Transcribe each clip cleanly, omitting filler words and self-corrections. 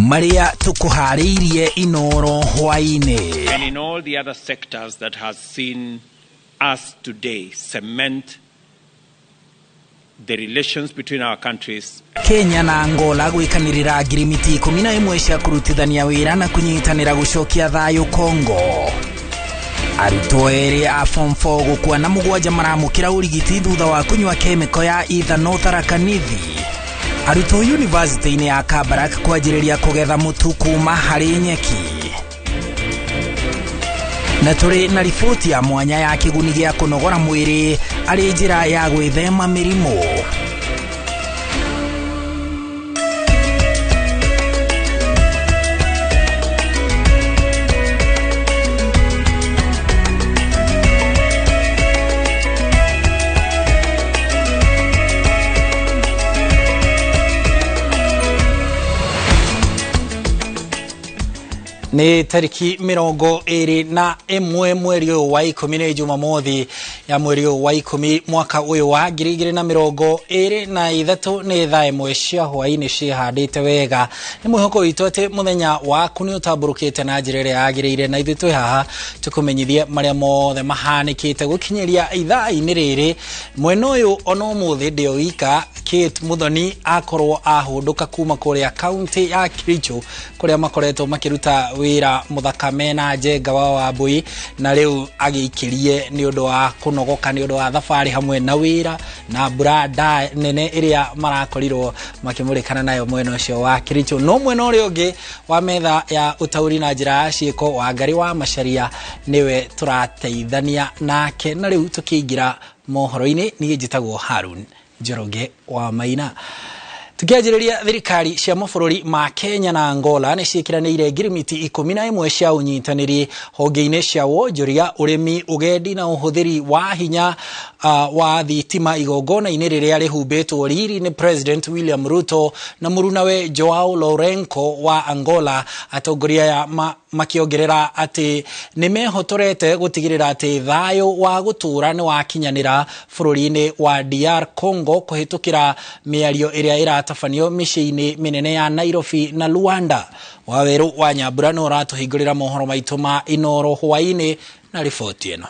Marĩa tũkũharĩirie Inoro hwainĩ. And in all the other sectors that has seen us today cement the relations between our countries. Kenya na Angola gwĩkanĩrĩra ngirimiti 11 cia kũrutithania wĩra na kũnyitanĩra gũcokia thayũ Congo. Arutwo erĩ a form 4 gũkua na 7 maramũkĩra ũrigiti thutha wa kũnyua kemiko ya ethanol Tharaka Nithi. Arutwo yunivasĩtĩ-inĩ ya Kabarak kwanjĩrĩria kũgetha mũtu kuma harĩ nyeki. Na tũrĩ na riboti ya mwanya ya kĩguni gĩa kũnogora mwĩrĩ arĩ njĩra ya gwĩthema mĩrimũ. Nĩ tariki 21 mweri ũyũ wa 10 nĩ Jumamothi ya mweri ũyũ wa 10 mwaka ũyũ wa 2023 nĩ thaa 1 cia hwainĩ ciĩhandĩte wega. Nĩ mwĩhoko witũ atĩ mũthenya waku nĩ ũtambũrũkĩte na njĩra ĩrĩa yagĩrĩire, na ithuĩ twĩ haha tũkũmenyithie marĩa mothe mahanĩkĩte gũkinyĩria ithaa-inĩ rĩrĩ. Mwena ũyũ ona ũmũthĩ ndĩ wika, Kate Muthoni akorwo ahũndũka kuma kũrĩa kaunti ya Kericho kũrĩa makoretwo makĩruta wĩra mũthaka mena Njenga wa Wambui, na rĩu agĩikĩrie nĩ ũndũ wa kũnogoka nĩ ũndũ wa thabarĩ hamwe na wĩra na mbura nene ĩrĩa marakorirwo makĩmũrĩkana nayo mwena ũcio wa Kericho. No mwena ũrĩa ũngĩ wa metha ya ũtaũri na njĩra ya ciĩko Wangari wa Macharia nĩwe tũrateithania nake, na rĩu tũkĩingĩra mohoro-inĩ. Niĩ njĩtagwo Harun Njoroge wa Maina. Tukianjĩrĩria, thirikari cia mabũrũri ma Kenya na Angola nĩ ciĩkĩranĩire ngirimiti 11 cia ũnyitanĩri honge-inĩ cia wonjoria, ũrĩmi, ũgendi na ũhũthĩri wa hinya wa thitima igongona-inĩ rĩrĩa rĩhumbĩtwo riri nĩ President William Ruto na mũrunawe Joao Lourenco wa Angola. Atongoria aya makĩongerera atĩ nĩ mehotorete gũtigĩrĩra atĩ thayũ wa gũtũũra nĩ wakinyanĩra bũrũri-inĩ wa DR Congo kũhĩtũkĩra mĩario ĩrĩa ĩratabanio mĩciĩ-inĩ mĩnene ya Nairobi na Luanda. Wawerũ wa Nyambura nĩ ũratũhingũrĩra mohoro maitũ ma Inoro hwainĩ na riboti ĩno.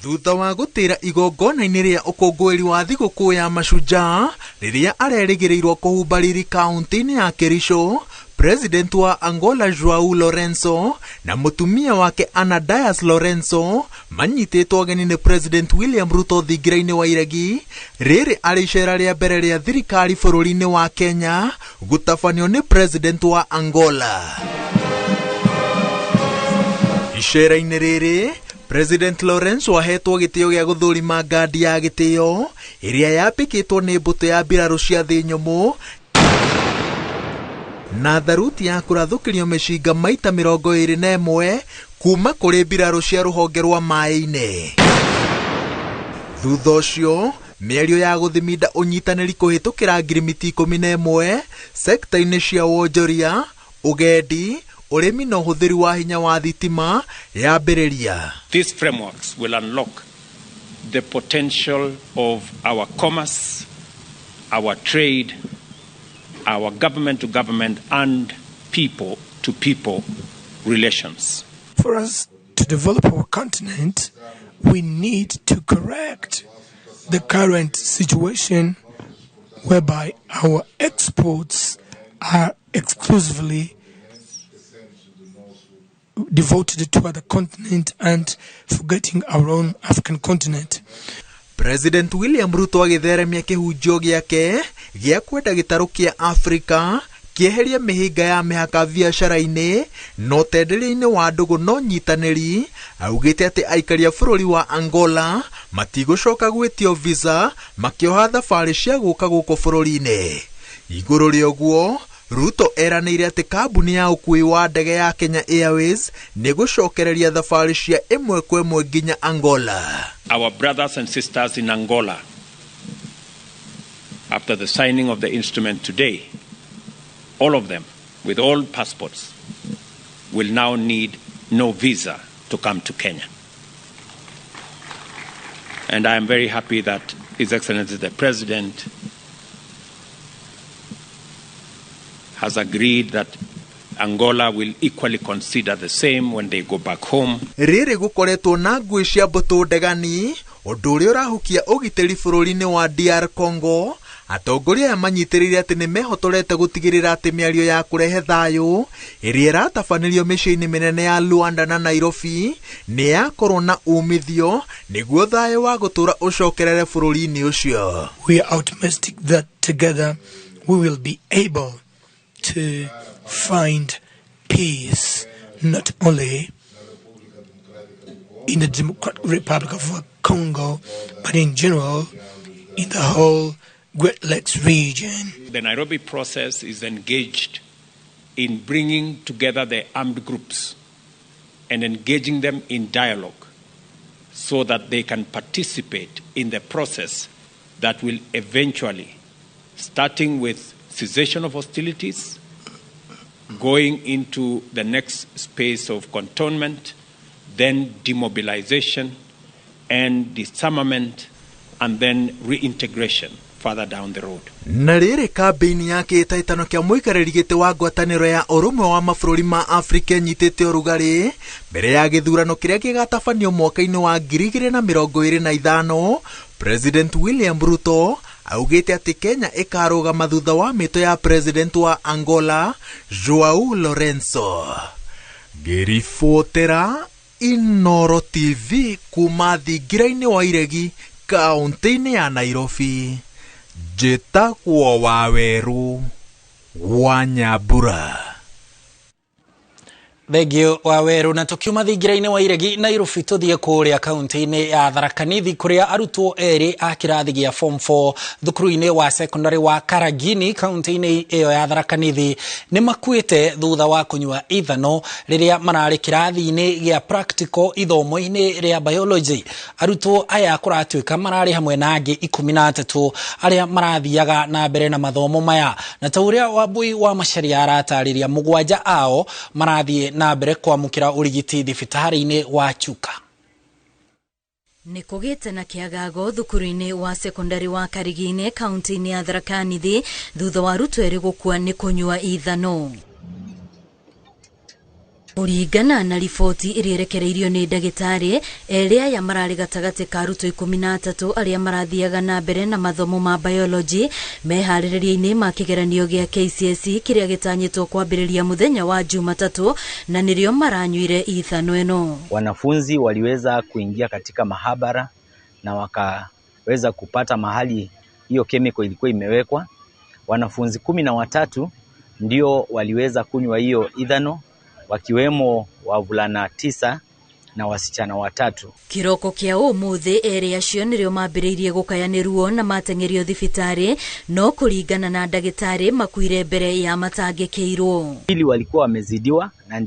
Thutha wa gũtĩra igongona-inĩ rĩa ũkũngũĩri wa thigũkũ ya Mashujaa rĩrĩa arerĩgĩrĩirwo kũhumba riri kaunti-inĩ ya Kericho, President wa Angola Joao Lourenco na mũtumia wake Ana Dias Lourenco manyitĩtwo ageni nĩ President William Ruto thingira-inĩ wa Iregi, rĩrĩ arĩ icera rĩa mbere rĩa thirikari bũrũri-inĩ wa Kenya gũtabanio nĩ President wa Angola. Icera-inĩ rĩrĩ President Lourenco ahetwo gĩtĩo gĩa gũthũrima ngandi ya gĩtĩo ĩrĩa yambĩkĩtwo nĩ mbũtũ ya mbirarũ cia thĩ nyũmũ na tharuti ya kũrathũkĩrio mĩcinga maita 21 kuma kũrĩ mbirarũ cia rũhonge rwa maĩ-inĩ. Thutha ũcio mĩario ya gũthiminda ũnyitanĩri kũhĩtũkĩra ngirimiti 11 sekta-inĩ cia wonjoria, ũgendi, ũrĩmi na ũhũthĩri wa hinya wa thitima yambĩrĩria. These frameworks will unlock the potential of our commerce, our trade, our government to government and people to people relations. For us to develop our continent, we need to correct the current situation whereby our exports are exclusively devoted to other continent and forgetting our own African continent. President William Ruto agĩtheremia kĩhunjio gĩake gĩa kwenda gĩtarũ kĩa Afrika kĩeherie mĩhĩnga ya mĩhaka biacara-inĩ na ũtenderia-inĩ wa ndũgũ no nyitanĩri, augĩte atĩ aikari a bũrũri wa Angola matigũcoka gwĩtio visa makĩoha thabarĩ cia gũka gũkũ bũrũri-inĩ. Igũrũ rĩa ũguo, Ruto eranĩire atĩ kambuni ya ũkuui wa ndege ya Kenya Airways nĩ gũcokereria thabarĩ cia ĩmwe kwa ĩmwe nginya Angola. Our brothers and sisters in Angola, after the signing of the instrument today, all of them with all passports will now need no visa to come to Kenya. And I am very happy that His Excellency the President has agreed that Angola will equally consider the same when they go back home. Rĩrĩ gũkoretwo na ngũĩ cia mbũtũ ndegani, ũndũ ũrĩa ũrahukia ũgitĩri bũrũri-inĩ wa DR Congo. Atongoria aya manyitĩrĩire atĩ nĩ mehotorete gũtigĩrĩra atĩ mĩario ya kũrehe thayũ ĩrĩa ĩratabanĩrio mĩciĩ-inĩ mĩnene ya Luanda na Nairobi nĩ yakorwo na umithio nĩguo thayũ wa gũtũũra ũcokerere bũrũri-inĩ ũcio. We are optimistic that together we will be able to find peace not only in the Democratic Republic of Congo, but in general in the whole Great Lakes region. The Nairobi process is engaged in bringing together the armed groups and engaging them in dialogue so that they can participate in the process that will eventually, starting with cessation of hostilities, going into the next space of cantonment, then demobilization and disarmament, and then reintegration further down the road. Na rĩrĩ kambĩini ya kĩhĩtahĩtano kĩa mũikarĩri gĩtĩ wa ngwatanĩro ya ũrũmwe wa mabũrũri ma Afrika ĩnyitĩte ũrugarĩ mbere ya gĩthurano kĩrĩa gĩgatabanio mwaka-inĩ wa 2025, President William Ruto augĩte atĩ Kenya ĩkarũgama thutha wa mĩto ya President wa Angola Joao Lorenzo. Ngĩribotera Inoro TV kuma thingira-inĩ wa Iregi kaunti-inĩ ya Nairobi, njĩtagwo Waweru wa Nyambura. Thengio Waweru. Na tukiuma thingira-inĩ wa Iregi Nairobi tũthiĩ kũrĩa kaunti-inĩ ya Tharaka Nithi kũrĩa arutwo erĩ a kĩrathi gĩa form 4 thukuru-inĩ wa secondary wa Karagini kaunti-inĩ ĩyo ya Tharaka Nithi nĩ makuĩte thutha wa kũnyua ithano rĩrĩa mararĩ kĩrathi-inĩ gĩa practical ithomo-inĩ rĩa biology. Arutwo aya kũratuĩka mararĩ hamwe na angĩ 13 arĩa marathiaga na mbere na mathomo maya, na ta ũrĩa Wambui wa Macharia aratarĩria, mũgwanja ao marathiĩ na mbere kwamũkĩra ũrigiti thibitarĩ-inĩ wa Chuka. Nĩ kũgĩte na kĩagago thukuru-inĩ wa sekondari wa Karigine kaunti-inĩ ya Tharaka Nithi thutha wa arutwo erĩ gũkua nĩ kũnyua ithano. Kũringana na riboti ĩrĩa ĩrekereirio nĩ ndagĩtarĩ, erĩ aya mararĩ gatagatĩ ka arutwo 13 arĩa marathiaga na mbere na mathomo ma biology meharĩrĩria-inĩ ma kĩgeranio gĩa KCSE kĩrĩa gĩtanyĩtwo kwambĩrĩria mũthenya wa Jumatatũ, na nĩrĩo maranyuire ithano ĩno. Wanafunzi waliweza kuingia katika mahabara na wakaweza kupata mahali hiyo chemical ilikuwa imewekwa. Wanafunzi 13 ndio waliweza kunywa hiyo ithano, wakiwemo wavulana 9 na wasichana 3. Kiroko kĩa ũmũthĩ erĩ acio nĩrĩo mambĩrĩirie gũkaya nĩ ruo na mateng'erio thibitarĩ, no kũringana na ndagĩtarĩ makuire mbere ya matangĩkĩirwo. Pili walikuwa wamezidiwa na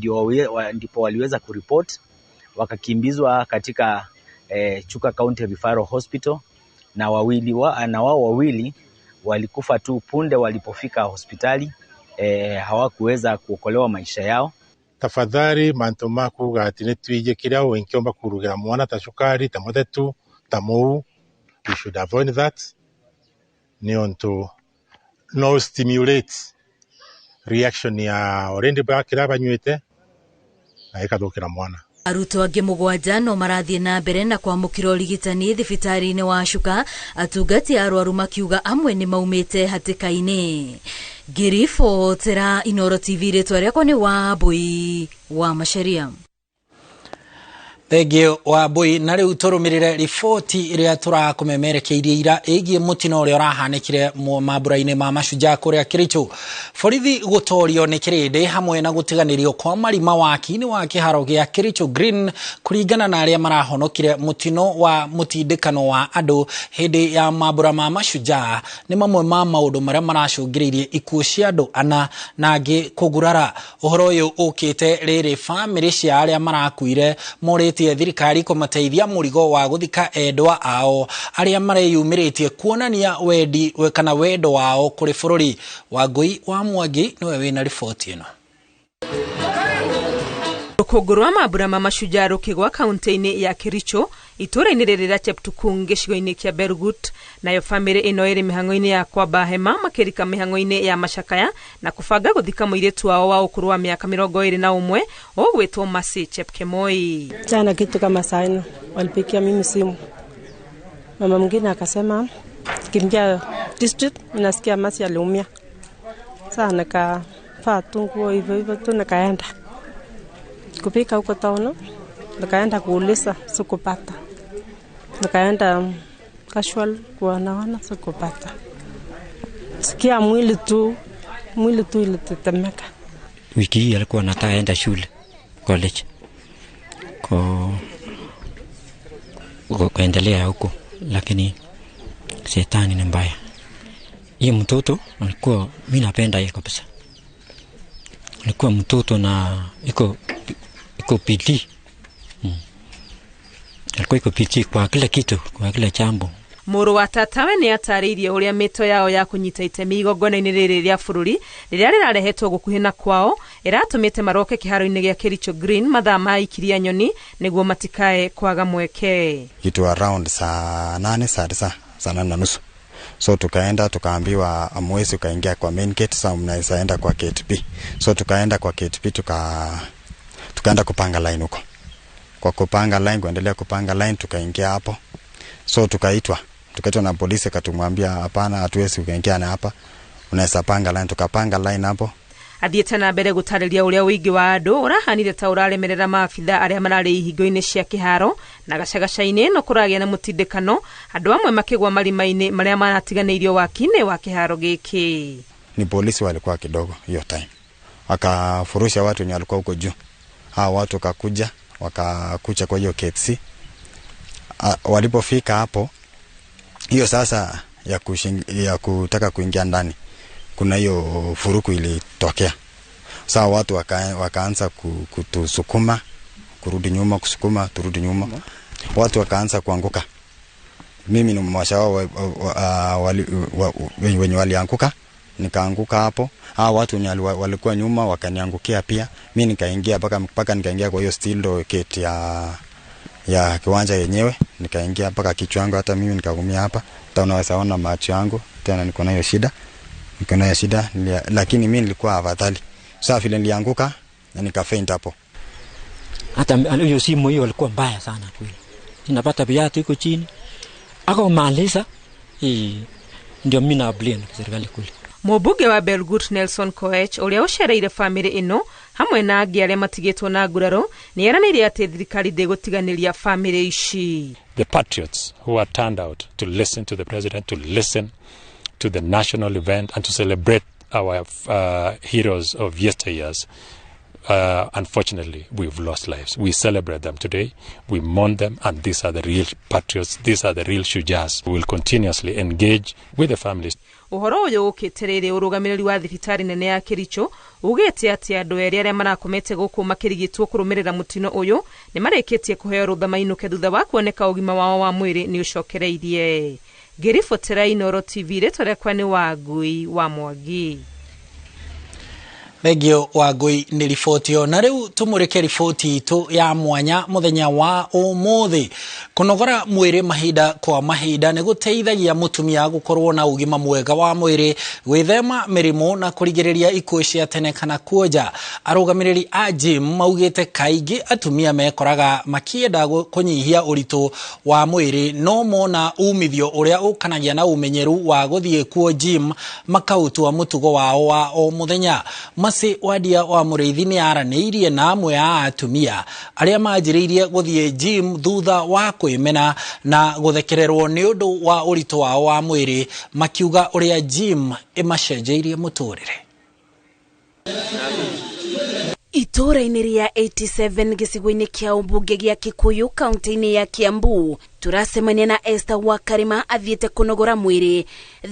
ndipo waliweza kuripoti, wakakimbizwa katika Chuka County Referral Hospital, na wao wawili walikufa tu punde walipofika hospitali. Hawakuweza kuokolewa maisha yao. Tafadhali mantu makuga ati nĩ twije kĩrĩa ũngiomba kũrugĩra mwana ta cukari ta mũthetu ta mũu, we should avoid that nĩ ũntũ no stimulate reaction ya already kĩrĩa banyuĩte na ĩkathũkĩra mwana. Arutwo angĩ 7 no marathiĩ na mbere na kwamũkĩra ũrigitani thibitarĩ-inĩ wa Chuka, atungati a arwaru makiuga amwe nĩ maumĩte hatĩka-inĩ. Ngĩribotera Inoro TV, rĩtwa rĩakwa nĩ Wambui wa Macharia. Thengio Wambui. Na rĩu tũrũmĩrĩre riboti ĩrĩa tũrakũmemerekeirie ira ĩgiĩ mũtino ũrĩa ũrahanĩkire mambura-inĩ ma Mashujaa kũrĩa Kericho. Borithi gũtorio nĩ kĩrĩndĩ hamwe na gũtiganĩrio kwa marima waki-inĩ wa kĩharo gĩa Kericho Green kũringana na arĩa marahonokire mũtino wa mũtindĩkano wa andũ hĩndĩ ya mambura ma Mashujaa nĩ mamwe ma maũndũ marĩa maracũngĩrĩirie ikuũ cia andũ ana na angĩ kũgurara. Ũhoro ũyũ ũkĩte rĩrĩ bamĩrĩ cia arĩa marakuire morĩtie thirikari kũmateithia mũrigo wa gũthika endwa ao arĩa mareyumĩrĩtie kuonania wendi kana wendo wao kũrĩ bũrũri. Wangũi wa Mwangi nĩwe wĩna riboti ĩno. Rũkũngũ rwa mambura ma Mashujaa rũkĩgwa kaunti-inĩ ya Kericho, Itũũra-inĩ rĩrĩ rĩa Cheptukung gĩcigo-inĩ kĩa Belgut. Nayo bamĩrĩ ĩno ĩrĩ mĩhang'o-inĩ ya kwamba hema makĩrika mĩhang'o-inĩ ya macakaya na kũbanga gũthika mũirĩtu wao wa ũkũrũ wa mĩaka 21 ũgwĩtwo Mercy Chepkemoi. Jana kitu kama saa 4 walipigia mimi simu, mama mwingine akasema kimbia district, nasikia Mercy aliumia. Sasa nikavaa tu nguo hivyo hivyo tu nikaenda kupika huko town, nikaenda kuuliza sikupata, nikaenda casual kuonaona sikupata, sikia mwili tu ilitetemeka. Wiki hii alikuwa anataka enda shule college kuendelea huko, lakini shetani ni mbaya. Hiyo mtoto alikuwa, mimi napenda yeye kabisa. Alikuwa mtoto na iko bidii. Alikuwa iko bidii kwa kila kitu, kwa kila jambo. Mũrũ wa tatawe nĩ atarĩirie ũrĩa mĩto yao ya kũnyita itemi igongona-inĩ rĩrĩ rĩa bũrũri rĩrĩa rĩrarehetwo gũkuhĩ na kwao ĩratũmĩte maroke kĩharo-inĩ gĩa Kericho Green mathaa ma ikiria nyoni nĩguo matikae kwaga mweke. Kitu around saa 8 saa 9 saa 8:30. So tukaenda tukaambiwa amwezi ukaingia kwa main gate, sasa mnaweza enda kwa gate B. So tukaenda kwa gate B, tukaenda kupanga line huko. Kwa kupanga line, kuendelea kupanga line, tukaingia hapo. So tukaitwa na polisi, katumwambia hapana, hatuwezi ukaingia na hapa, unaweza panga line. Tukapanga line hapo. Athiĩte na mbere gũtarĩria ũrĩa ũingĩ wa andũ ũrahanire ta ũraremerera maabitha arĩa mararĩ ihingo-inĩ cia kĩharo na gacagaca-inĩ no kũragĩa na mũtindĩkano, andũ amwe makĩgwa marima-inĩ marĩa maratiganĩirio waki-inĩ wa kĩharo gĩkĩ. Ni polisi walikuwa kidogo hiyo time, wakafurusha watu wenye walikuwa huko juu. Hao watu wakakuja wakakucha kwa hiyo KFC. Walipofika hapo hiyo sasa ya kutaka kuingia ndani, kuna hiyo furuku ilitokea. Sasa watu wakaanza kutusukuma kurudi nyuma, kusukuma turudi nyuma. Watu wakaanza kuanguka. Mimi ni mmoja wao wenye walianguka, nikaanguka hapo. Hao watu wenye walikuwa nyuma wakaniangukia pia. Mimi nikaingia mpaka nikaingia kwa hiyo steel door gate ya kiwanja yenyewe, nikaingia mpaka kichwa yangu, hata mimi nikaumia hapa. Hata unaweza ona macho yangu tena niko nayo shida. Niko nayo shida, lakini mimi nilikuwa afadhali. Sasa vile nilianguka na nikafaint hapo. Hata hiyo simu hiyo ilikuwa mbaya sana kweli. Ninapata viatu iko chini. Akamaliza ndio mimi na blame serikali kule. Mũmbunge wa Belgut Nelson Koech ũrĩa ũcereire bamĩrĩ ĩno hamwe na angĩ arĩa matigĩtwo na nguraro nĩ eranĩire atĩ thirikari ndĩgũtiganĩria bamĩrĩ ici. The patriots who are turned out to listen to the president, to listen to the national event and to celebrate our heroes of yesteryears. Unfortunately, we've lost lives. We celebrate them today, we mourn them, and these are the real patriots, these are the real shujas. We will continuously engage with the families. Ũhoro ũyũ ũkĩte rĩrĩ ũrũgamĩrĩri wa thibitarĩ nene ya Kericho ugĩte atĩ andũ erĩ arĩa marakomete gũkũ makĩrigitwo kũrũmĩrĩra mũtino ũyũ nĩ marĩkĩtie kũheo rũtha mainũke thutha wa kuoneka ũgima wao wa mwĩrĩ nĩ ũcokereirie. Ngĩribotera Inooro TV, rĩtwa rĩakwa nĩ Wangui wa Mwangi. Thengio Wangui nĩ riboti ĩyo. Na rĩu tũmũrĩke riboti itũ ya mwanya mũthenya wa ũmũthĩ. Kũnogora mwĩrĩ mahinda kwa mahinda nĩ gũteithagia mũtumia gũkorwo na ũgima mwega wa mwĩrĩ, gwĩthema mĩrimũ na kũrigĩrĩria ikuũ cia tene kana kuonja. Arũgamĩrĩri a gym maugĩte kaingĩ atumia mekoraga makĩenda kũnyihia ũritũ wa mwĩrĩ, no mona umithio ũrĩa ũkanagia na ũmenyeru wa gũthiĩ kuo gym makautua mũtugo wao wa o mũthenya. Mercy Wadia wa Mũrĩithi nĩ aranĩirie na amwe a atumia arĩa manjĩrĩirie gũthiĩ gym thutha wa kwĩmena na gũthekererwo nĩ ũndũ wa ũritũ wao wa mwĩrĩ, makiuga ũrĩa gym ĩmacenjeirie mũtũrĩre. Itũũra-inĩ rĩa 87 gĩcigo-inĩ kĩa ũmbunge gĩa Kikuyu kaunti-inĩ ya Kiambu tũracemania na Esther wa Karima athiĩte kũnogora mwĩrĩ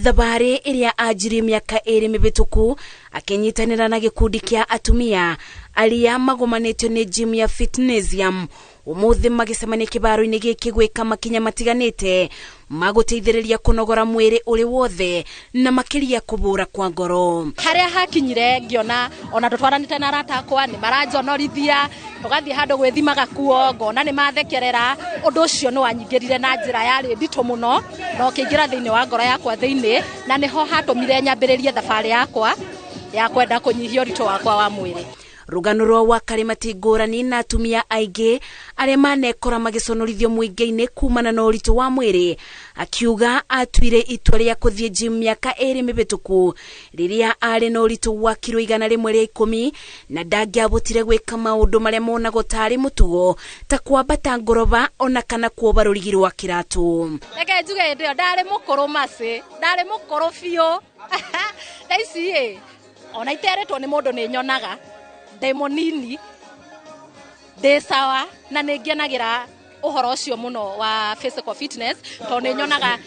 thabarĩ ĩrĩa anjirie mĩaka 2 mĩhĩtũku akĩnyitanĩra na gĩkundi kĩa atumia arĩa magomanĩtio nĩ gym ya Fitnessium. Ũmũthĩ magĩcemania kĩbaro-inĩ gĩkĩ gwĩka makinya matiganĩte magũteithĩrĩria kũnogora mwĩrĩ ũrĩ wothe na makĩria kũbũra kwa ngoro. Harĩa hakinyire ngĩona ona tũtwaranĩte na arata akwa nĩ maranjonorithia, tũgathiĩ handũ gwĩthimaga kuo ngona nĩ mathekerera. Ũndũ ũcio nĩ wanyingĩrire na njĩra yarĩ nditũ mũno na ũkĩingĩra thĩinĩ wa ngoro yakwa thĩinĩ, na nĩho hatũmire nyambĩrĩrie thabarĩ yakwa ya kwenda kũnyihia ũritũ wakwa wa mwĩrĩ. Rũgano rwa Wakarĩma ti ngũrani na atumia aingĩ arĩa manekora magĩconorithio mũingĩ-inĩ kumana na ũritũ wa mwĩrĩ. Akiuga atuire itua rĩa kũthiĩ gym mĩaka 2 mĩhĩtũku rĩrĩa arĩ na ũritũ wa kiro 110 na ndangĩabotire gwĩka maũndũ marĩa monagwo tarĩ mũtugo ta kwambata ngoroba ona kana kuoba rũrigi rwa kĩratũ. Reke njuge hĩndĩ ĩyo ndarĩ mũkũrũ macĩ, ndarĩ mũkũrũ biũ. Thaa ici ĩ, ona iterĩtwo nĩ mũndũ nĩ nyonaga ndĩ mũnini, ndĩ sawa, na nĩ ngenagĩra ũhoro ũcio mũno wa physical fitness tondũ nĩ nyonaga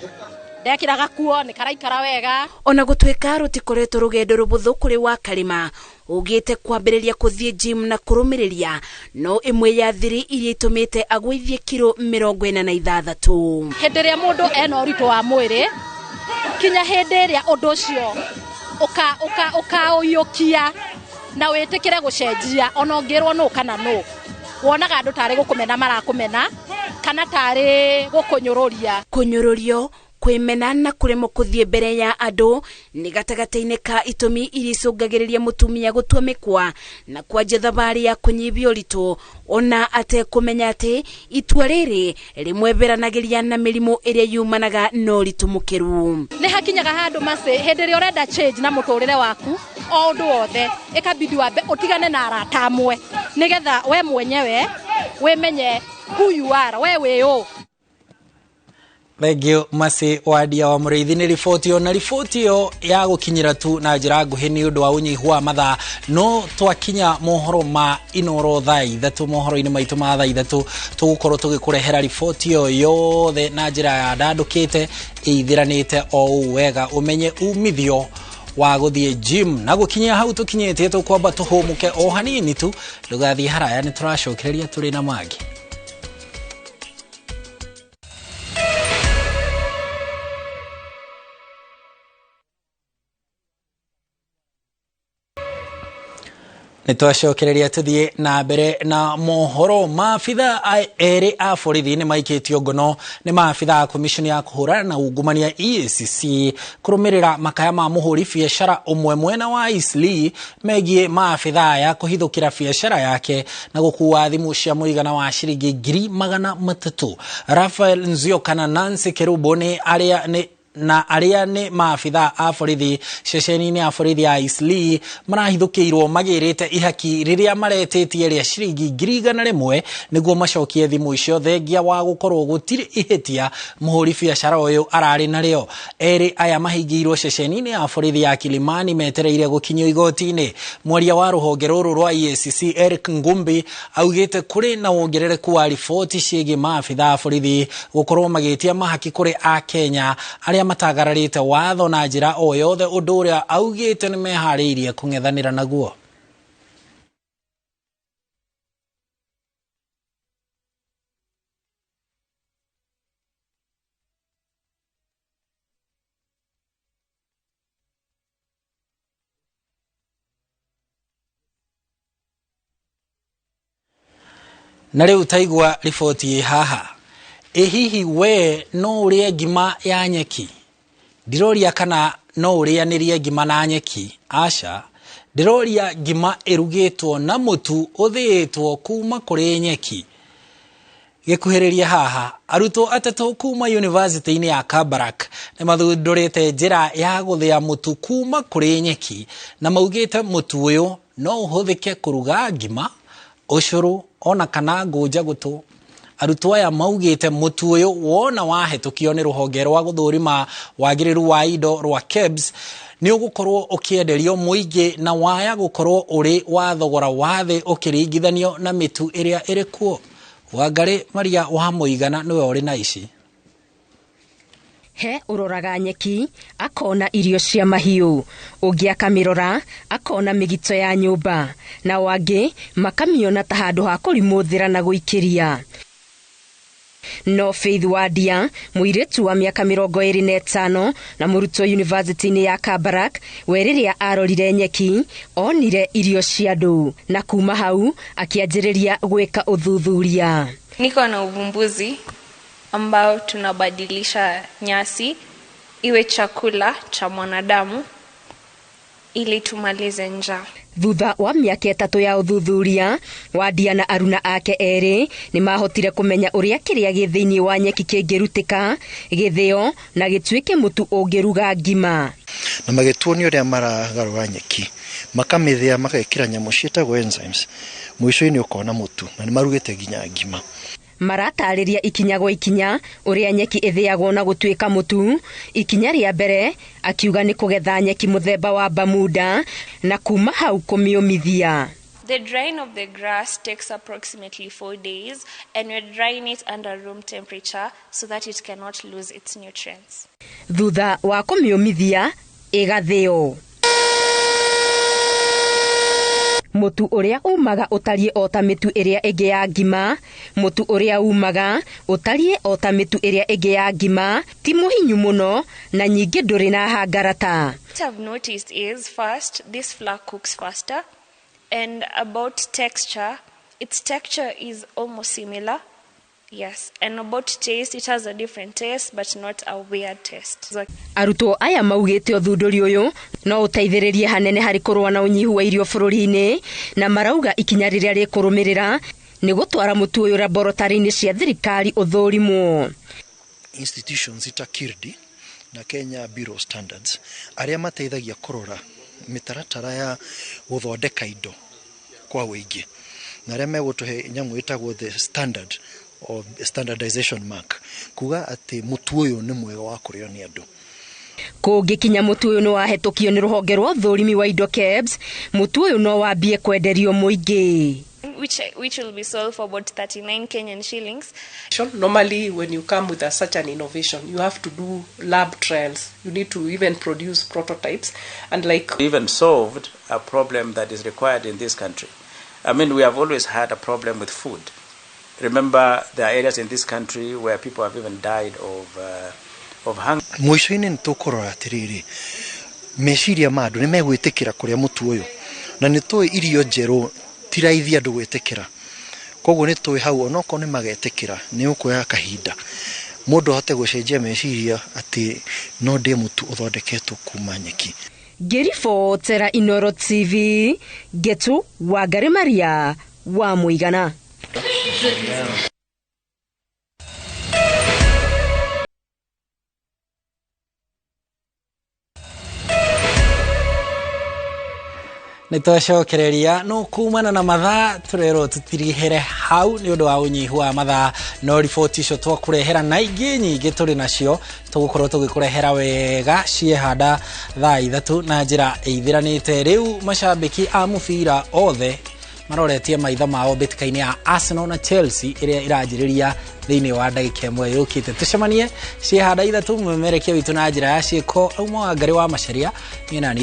ndekĩraga kuo nĩ karaikara wega. Ona gũtuĩka rũtikoretwo rũgendo rũbũthũ kũrĩ Wakarĩma, ugĩte kwambĩrĩria kũthiĩ gym na kũrũmĩrĩria no ĩmwe ya thiri iria itũmĩte agũithie kiro 46. Hĩndĩ ĩrĩa mũndũ ena ũritũ wa mwĩrĩ, kinya hĩndĩ ĩrĩa ũndũ ũcio ũkaũiyũkia na wĩtĩkĩre gũcenjia, ona ũngĩrwo nũ kana nũ, wonaga andũ tarĩ gũkũmena marakũmena kana tarĩ gũkũnyũrũria. Kũnyũrũrio, kwĩmena na kũremwo kũthiĩ mbere ya andũ nĩ gatagatĩ-inĩ ka itũmi iria icũngagĩrĩria mũtumia gũtua mĩkwa na kwanjia thabarĩ ya kũnyihia ũritũ, ona atekũmenya atĩ itua rĩrĩ rĩmweberanagĩria na mĩrimũ ĩrĩa yumanaga na ũritũ mũkĩru. Nĩ hakinyaga handũ macĩ hĩndĩ ĩrĩa ũrenda change na mũtũrĩre waku o ũndũ wothe, ĩkabidi wambe ũtigane na arata amwe nĩgetha we mwenyewe wĩmenye who you are, we wĩ ũ. Thank you Masi Wadia wa Mũrĩithi nĩ riboti ĩyo, na riboti ĩyo ya gũkinyĩra tu na njĩra nguhĩ nĩ ũndũ wa ũnyihu wa mathaa. No twakinya mohoro ma Inoro thaa 3, mohoro-inĩ maitũ ma thaa 3 tũgũkorwo tũgĩkũrehera riboti ĩyo yothe na njĩra ya ndandũkĩte ĩithiranĩte o ũũ wega, ũmenye umithio wa gũthiĩ gym. Na gũkinyia hau tũkinyĩtie, tũkwamba tũhũmũke o hanini tu, ndũgathiĩ haraya, nĩ tũracokereria tũrĩ na mangĩ. Nĩ twacokereria tũthiĩ na mbere na mohoro. Maabitha erĩ a borithi nĩ maikĩtio ngono nĩ maabitha a commission ya kũhũrana na ungumania EACC kũrũmĩrĩra makaya ma mũhũri biacara ũmwe mwena wa Eastleigh megiĩ maabitha aya kũhithũkĩra biacara yake na gũkua thimũ cia mũigana wa ciringi 300,000. Rafael Nzioka na Nancy Kerubo nĩ arĩa nĩ na arĩa nĩ maabitha a borithi ceceni-inĩ ya borithi ya Eastleigh marahithũkĩirwo magĩrĩte ihaki rĩrĩa maretĩtie rĩa ciringi 100,000 nĩguo macokie thimũ icio, thengia wa gũkorwo gũtirĩ ihĩtia mũhũri biacara ũyũ ararĩ narĩo. Erĩ aya mahingĩirwo ceceni-inĩ ya borithi ya Kilimani metereire gũkinyio igoti-inĩ. Mwaria wa rũhonge rũrũ rwa EACC Eric Ngumbi augĩte kũrĩ na wongerereku wa riboti ciĩgiĩ maabitha a borithi gũkorwo magĩtia mahaki kũrĩ Akenya arĩa matagararĩte watho na njĩra o yothe, ũndũ ũrĩa augĩte nĩ meharĩirie kũng'ethanĩra naguo. Na rĩu taigua riboti ĩ haha. Ĩ hihi we no ũrĩe ngima ya nyeki? Ndiroria kana no ũrĩanĩrie ngima na nyeki, aca. Ndiroria ngima ĩrugĩtwo na mũtu ũthĩĩtwo kuma kũrĩ nyeki. Gĩkuhĩrĩria haha, arutwo 3 kuma university-inĩ ya Kabarak nĩ mathundũrĩte njĩra ya gũthĩa mũtu kuma kũrĩ nyeki, na maugĩte mũtu ũyũ no ũhũthĩke kũruga ngima, ũcũrũ ona kana ngũnja gũtũ. Arutwo aya maugĩte mũtu ũyũ wona wahĩtũkio nĩ rũhonge rwa gũthũrima wagĩrĩru wa indo rwa KEBS nĩ ũgũkorwo ũkĩenderio mũingĩ na waya gũkorwo ũrĩ wa thogora wa thĩ ũkĩringithanio na mĩtu ĩrĩa ĩrĩ kuo. Wangarĩ Maria wa Mũigana nĩwe ũrĩ na ici. He uroraga nyeki akona irio cia mahiũ, ũngĩ akamirora akona mĩgito ya nyũmba, nao angĩ makamiona ta handũ ha kũrimũthĩra na gũikĩria. No Faith Wadia, mũirĩtu wa mĩaka 25 na mũrutwo university-inĩ ya Kabarak, we rĩrĩa arorire nyeki onire irio cia andũ, na kuma hau akĩanjĩrĩria gwĩka ũthuthuria. Niko na uvumbuzi ambao tunabadilisha nyasi iwe chakula cha mwanadamu ili tumalize njaa. Thutha wa mĩaka 3 ya ũthuthuria, Wadia na aruna ake erĩ nĩ mahotire kũmenya ũrĩa kĩrĩa gĩ thĩinĩ wa nyeki kĩngĩrutĩka gĩthĩo na gĩtuĩke mũtu ũngĩruga ngima. Na magĩtuonia ũrĩa maragarũra nyeki, makamĩthĩa, magekĩra nyamũ ciĩtagwo enzymes, mũico-inĩ ũkona mũtu na nĩ marugĩte nginya ngima. Maratarĩria ikinya gwa ikinya ũrĩa nyeki ĩthĩagwo na gũtuĩka mũtu. Ikinya rĩa mbere akiuga nĩ kũgetha nyeki mũthemba wa Bermuda na kuma hau kũmĩũmithia. The drying of the grass takes approximately 4 days, and we're drying it under room temperature so that it cannot lose its nutrients. Thutha wa kũmĩũmithia ĩgathĩo. Mũtu ũrĩa umaga ũtariĩ o ta mĩtu ĩrĩa ĩngĩ ya ngima. Mũtu ũrĩa umaga ũtariĩ o ta mĩtu ĩrĩa ĩngĩ ya ngima, ti mũhinyu mũno na nyingĩ ndũrĩ na hangarata. What I've noticed is, first, this flour cooks faster, and about texture, its texture is almost similar. Yes, and about taste, it has a different taste, but not a weird taste. Arutwo aya maugĩte ũthundũri ũyũ no ũteithĩrĩrie hanene harĩ kũrũa na ũnyihu wa irio bũrũri-inĩ, na marauga ikinya rĩrĩa rĩkũrũmĩrĩra nĩ gũtwara mũtu ũyũ laboratory-inĩ cia thirikari ũthũrimwo. Institutions ta KIRDI na Kenya Bureau of Standards arĩa mateithagia kũrora mĩtaratara ya gũthondeka indo kwa ũingĩ, na arĩa megũtũhe nyamũ ĩtagwo the standard of standardization mark, kuga atĩ mũtu ũyũ nĩ mwega wa kũrĩo nĩ andũ. Kũngĩkinya mũtu ũyũ nĩ wahetũkio nĩ rũhonge rwa ũthũrimi wa indo KEBS, mũtu ũyũ no wambie kwenderio mũingĩ. Which will be sold for about 39 Kenyan shillings. Normally, when you come with such an innovation, you have to do lab trials. You need to even produce prototypes. And like even solved a problem that is required in this country. I mean, we have always had a problem with food. Remember, there are areas in this country where people have even died of hunger. Mũico-inĩ nĩ tũkũrora atĩrĩrĩ, meciria ma andũ nĩ megwĩtĩkĩra kũrĩa mũtu ũyũ, na nĩ tũĩ irio njerũ ti raithi andũ gwĩtĩkĩra, koguo nĩ tũĩ hau onokorwo nĩ magetĩkĩra nĩ ũkuoya kahinda mũndũ ahote gũcenjia meciria atĩ no ndĩe mũtu ũthondeketwo kuma nyeki. Ngĩribotera Inoro TV, Getu Wangari Maria wa Mũigana. Nĩ twacokereria no kumana na mathaa tũrerwo tũtirihere hau nĩ ũndũ wa ũnyihu wa mathaa, no riboti icio twakũrehera na ingĩ nyingĩ tũrĩ nacio tũgũkorwo tũgĩkũrehera wega ciehanda thaa 3 na njĩra ĩithĩranĩte. Rĩu macambĩki a mũbira othe maroretie maitho mao mbĩtĩka-inĩ ya Arsenal na Chelsea ĩrĩa ĩranjĩrĩria thĩinĩ wa ndagĩka 1 yũkĩte. Tũcemanie ciehanda 3 mũmemerekia witũ na njĩra ya ciĩko. Auma Wangari wa Macharia, niĩ na niĩ.